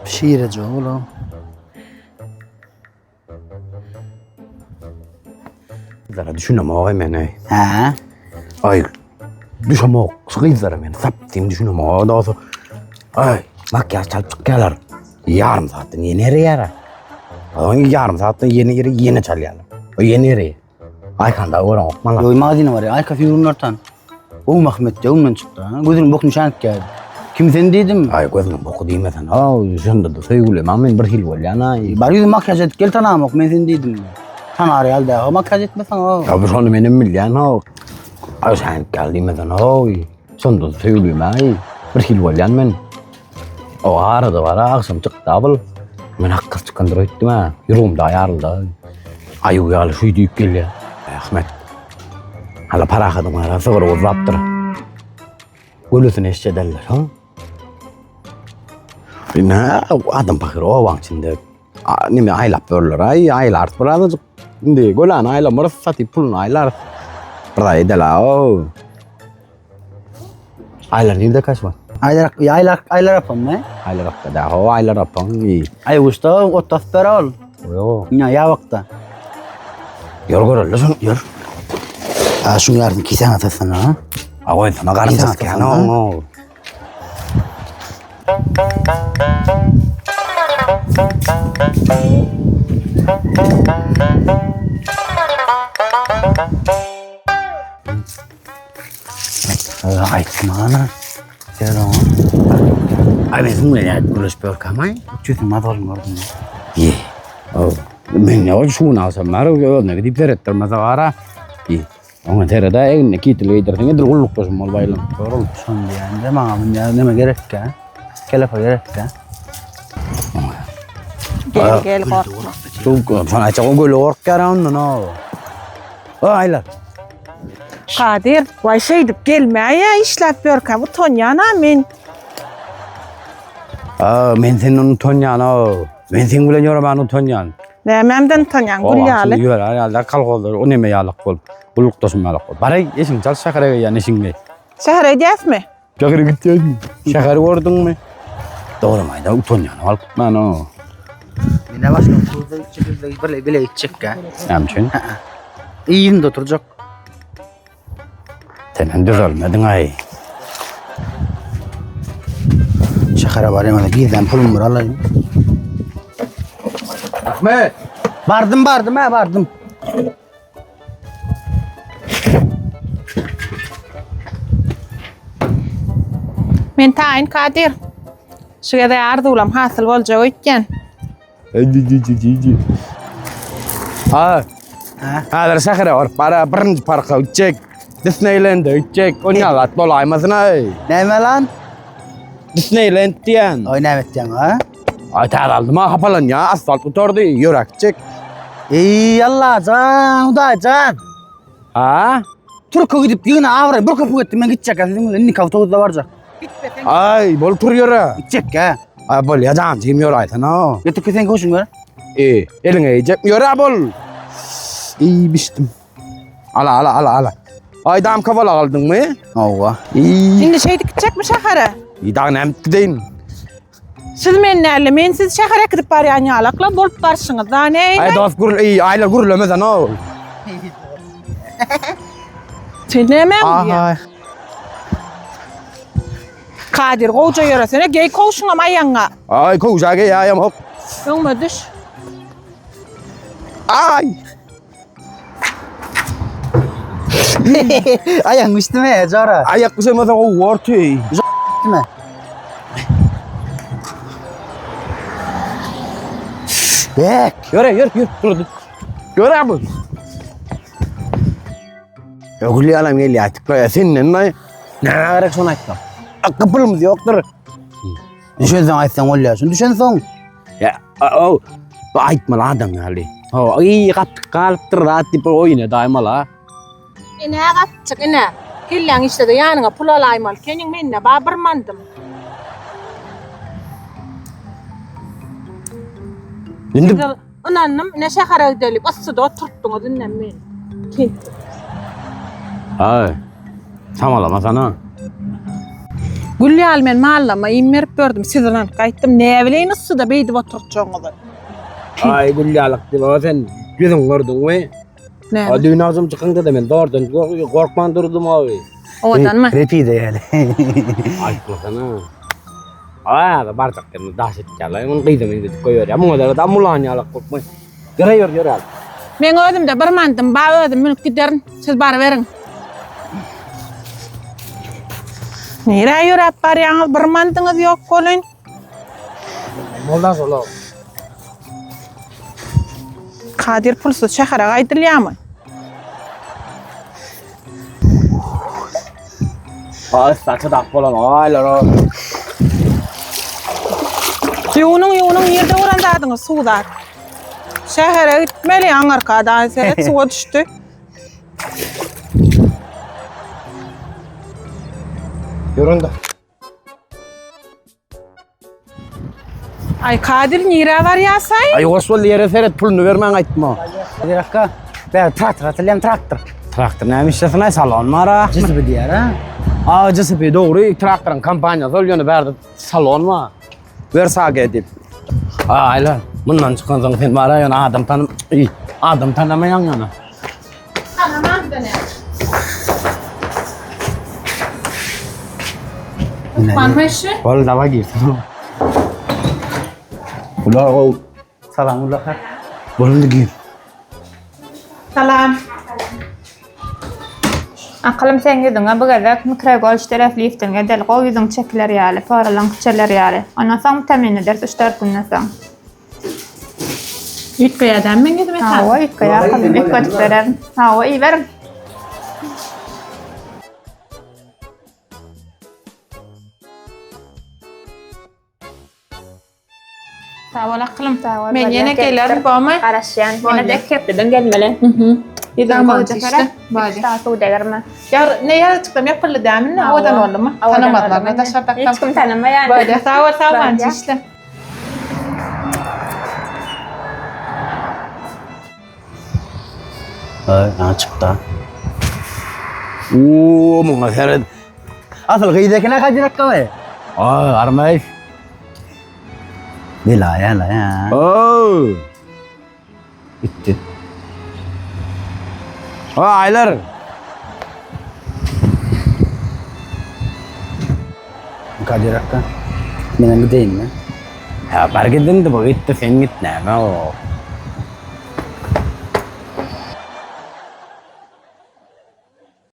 Şireje olam. Gyzlara düşünemok men ey. Hä? Ay düşemok şu gyzlara men sap diýim düşünemok dostum. Ay makyaj çalyp çykýarlar. Ýarym saatdan ýene ereýär. Oň ýarym saatdan ýene ýere ýene çalýarlar. O ýene ereýär. Aýkan da gören maňa. Ýoý magazine bar. Aýka ýurunlardan. O Mahmet de ondan çykdy. Ha? Gözüniň bokuny şanıp geldi. Kim sen diýdim. Ay gözüniň boku diýmesen. Ha, şonda da söýgüli. Maňa men bir hil bolýan ay. Bar ýüzü makyaj edip gel tanamok men sen diýdim. Tanar ýaly da makyaj etmeseň o. Ya bu şonu menem bilýän ha. Ay şanıp gel diýmesen. Oý. Şonda da söýgülim ay. Bir hil bolýan men. O arada bar agşam çykdy abul. Men hakka çykandyr öýtdüm ha. Ýüregim da ýaryldy. Aýuw ýaly şuý diýip gelýär. Ahmet. Hala parahadyň ara sygyr guzlapdyr. Gölüsini eşederler, ha? Ine, adam pahyr obaň içinde nime aýlap durlar. Aý, aýlarys birazajyk. Indi gölany aýlamarys, satyp puluny aýlarys. Bir aý edel-a. Aýlar nirde kaşma? Aýlar aýlar aýlar apam ne? Aýlar apda da. Ho aýlar apaň. Aý usta ot asyp ber ol. Ýo. Ýa ýabakda. Ýör göreli şunu ýör. Ha şuň ýaryny kisäňe atasyň ha. A goý sana garyn çakýan o. Aýtma ana. Sen oňa. Ay men siziň bilen nädip gürleşip ýörkäm-aý? Çüsüň mazalyny gördüm. Ýe. O, men ne şu gün agşam bar, özüne gidip seretdirmese gara. Ýe. Oňa serede egnine kitil geýdirseň edil gullukdaşym bolup aýlanyp dur ol. Şony diýende maňa münýä neme gerekkä? Kelepa gerekkä? Gel gel gorkma. Şu sana aýtjak o göle gorkýar ondan o. O aýlar. Kadyr, waý şeýdip gelmäýä işläp ýörkäm utanýan-a men. A, men senden utanýan o. Men seň bilen ýöremän utanýan. Nämämden utanýaň gül ýaly? Ýör ýaly kolhozlar o neme ýalak bolup, gullukdaşym ýalak bolup. Baraý, eşiň çal şähere geýýän eşiňi. Şähere gidýäsmi? Şähere gitýäsmi? Şäheri gördüňmi? Dogry aýda utanýan alyp gitmän o. Mene başga klubda gitjek, bizde bile bile gitjek-ä. Näme üçin? Yzynda oturjak. Sen hem düzelmediň aý. Şähere barýan onda gizlän pulum bar alaýyn. Ahmet! Bardym bardym ha bardym. Men taýyn Kadyr. Şu gezek arzuwlam hasyl boljak öýtýän. Ha. Häzir şähere baryp bara birinji parka gitjek. Disneylende gitjek. O ne zat bolaýmasyn aý. Näme lan? Disneyland diýen. Oý näme etýäň ha? Aý täze aldym ha hapalanýa asfalt gutardy ýöräp gitjek. Eý Allajan, Hudaýjan. Ha? Türkiýe gidip ýene abraý bir köpük etdim men gitjek siziň bilen indiki awtobusda barjak. Aý bol tur ýöre. Gitjek ha. Aý bol ýa jan jigim ýöräýsene. Getir kiseň köşüň ber. E, eliňe eýjek ýöre bol. Eý bişdim. Ala ala ala ala. Aý dam kawala aldyňmy? Hawa. Eý. Indi şeýdip gitjekmi şähere? Eý dag näme gideýin? Siz men näle, men sizi şähere äkidip barýan ýalakla bolup barşyňyz da neýle? Aý dost gür, eý aýlar gürlemesen o. Sen näme diýýäň? Aha. Kadyr gowja ýöresene, geý kowşuňam aýaňa. Aý kowşa geý aýam hop. Öňüme düş. Aý. Aýagyň üstüme jora. Aýak düşemese gowy orty. Üstüme. Bek. Ýöre, ýör, ýör, dur, dur. Ýöre bu. Ya gül ýalam gelýär aýtyp, senden naý. Näme gerek şony aýtma. Akky pulumyz ýokdur. Düşensoň aýtsaň bolýar. Şunu düşensoň. Ya, o, bu aýtmaly adam ýaly. O, iý gapyk galypdyr zat diýip bir oýun edaýmaly ha. Ine gapjyk ine. Kelläň işledi ýanyňa pul alaýmaly ekeniň mende bar bir mandym. Indi Size ynandym ine şähere gideli yssyda oturtdyňyz indem meni. Kentde. Ay. Samalama sana. Gül ýaly men mallama iým berip gördüm, sizden gaýtdym. Näbileýin yssyda beýdip oturtjagyňyzy. Aý gül ýalyk diýip o sen ýüzüň gördüňmi? Näme? A düýn agşam çykyňda-da men zordan gorkman durdum abi. Owadanmy? Repide ýaly. Aýtmasana. Aa, barjak dedim, daş etýärler. Muny gyza meňzetip goýberýär. Muňa da mulan ýalak bolupmy? Ýöre ýör ýöre. Meň özümde bir mandym bar, özüm münüp giderin. Siz baryberiň. Nirä ýöräp barýaňyz? Bir mandyňyz ýok welin. Molda şol. Kadyr pulsuz şähere gaýdylýarmy? Ay saçı dak bolan aylar o. Ýuwunyň ýuwunyň nirde gören zadyňyz suw zat. Şähere gitmeli aňyrka da seret suwa düşdi. Ýöründe. Ay Kadir nirä barýarsaý? Ay hoş boldy ýere seret puluny bermän aýtma. Kadir akga, bäri traktor atylýan traktor. Traktor näme işlesin ay salon bar ha. JCB diýär ha. A JCB dogry traktoryň kompaniýasy ol ýöne bärde salon bar. Versage diýip. Aýla mundan çykan soň sen bar ýöne adam tanym adam tanamaýaň ýöne. Tanamam da ne. Barmy işi? Bol dawa girsin. Ular o Salam ular. Boldy gir. Salam. Akylym seň ýüzüňe bu gezek mikrogolş deref lifting edeli gowy ýüzüň çekiler ýaly, poralaň kiçeler ýaly. Ondan soň witamin ederis üç-dört günden soň. Üýtgeýär dämi meň ýüzüm esasy? Hawa üýtgeýär akylym, üýtgedip bererin. Hawa iýiberiň. Sag bol akylym. Sag bol. Men ýene gelerin, bormy? Garaşýan. Ýene de iki hepdeden gelmeli. Ýüzüň gowja seret. Iki sagat suw degirme. Ýar, ne ýaraçykdan ýapyldy dämi indi? Owadan boldumy? Tanamazlar ne daşarda. Hiç kim tanamaýar. Bolýar. Sag bol, sag bol. Işle. Ay, ha çykdy. Oo, muňa seret. Asyl gyz eken ha Kadir akga we. Ay, armay. Bela ya la ya. Oo. Bitti. Aylar. Kadir akga. Menem gideyim mi? Ya bar gidin de bu gitti sen git näme o.